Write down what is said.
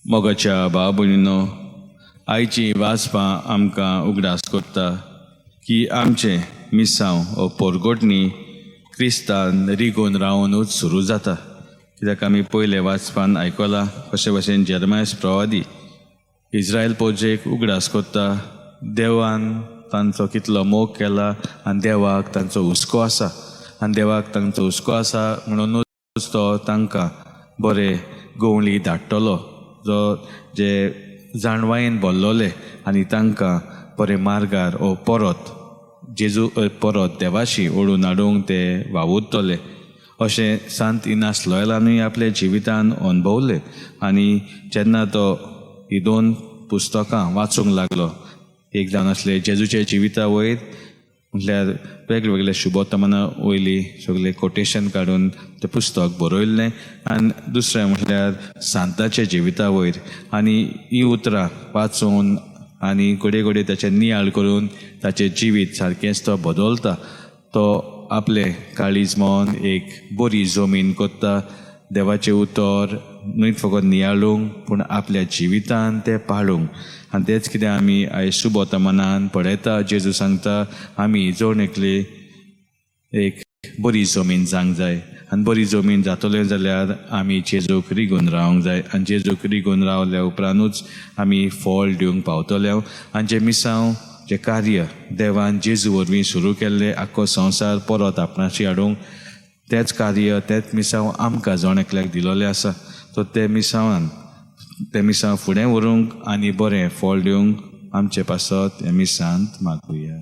मोगाच्या भाव भयणीनो, आयची वाचपां आमकां उगडास करता की आमचें मिसांव ओ पोरगोटणी क्रिस्तान रिगून रावनूच सुरू जाता, कित्याक आमी पयले वाचपान आयकलां कशे भशेन जेरमायस प्रवादी इस्रायल पोजेक उगडास करता, देवान तांचो कितलो मोग केला आनी देवाक तांचो हुस्को आसा आनी देवाक तांचो हुस्को आसा म्हणुनूच तो तांकां बरे गवळी धाडटलो, जो जे जाणवायेन भरलोले आनी तांकां बरे मार्गार ओ परत जेजू परत देवाशी ओडून हाडूंक ते वावुरतले. अशें सांत इनास लॉयलानूय आपल्या जिवितान अणभवलें आनी जेन्ना तो हीं दोन पुस्तकां वाचूंक लागलो, एक जावन आसलें जेजूच्या जिविता वयर, म्हटल्यार वेगवेगळे शुभोत्तमना वयली सगळे कोटेशन काडून तें पुस्तक बरयल्लें, आनी दुसरें म्हटल्यार सांताच्या जिविता वयर. आनी हीं उतरां वाचून आनी घडये घडये ताचें नियाळ करून ताचें जिवीत सारकेंच तो बदलता. तो आपलें काळीज मन एक बरी जमीन करता, देवाचें उतर न्हय फकत नियाळूंक पूण आपल्या जिवितान तें पाळूंक. आनी तेंच कितें आमी आयज शुभोत्तमनान पळयता. जेजू सांगता आमी जण एकली एक बरी जमीन जावंक जाय आनी बरी जमीन जातले जाल्यार आमी जेजूक रिगून रावंक जाय आनी जेजूक रिगून रावल्या उपरांतूच आमी फळ दिवंक पावतले. आनी जें मिसांव, जें कार्य देवान जेजू वरवीं सुरू केल्लें आख्खो संवसार परत आपणाशी हाडूंक, तेंच कार्य, तेंच मिसांव आमकां जण एकल्याक दिलोलें आसा. सो तें मिसांवान तें मिसांव फुडें व्हरूंक आनी बरें फळ दिवंक आमचे पासत हें मिसांत मागुया.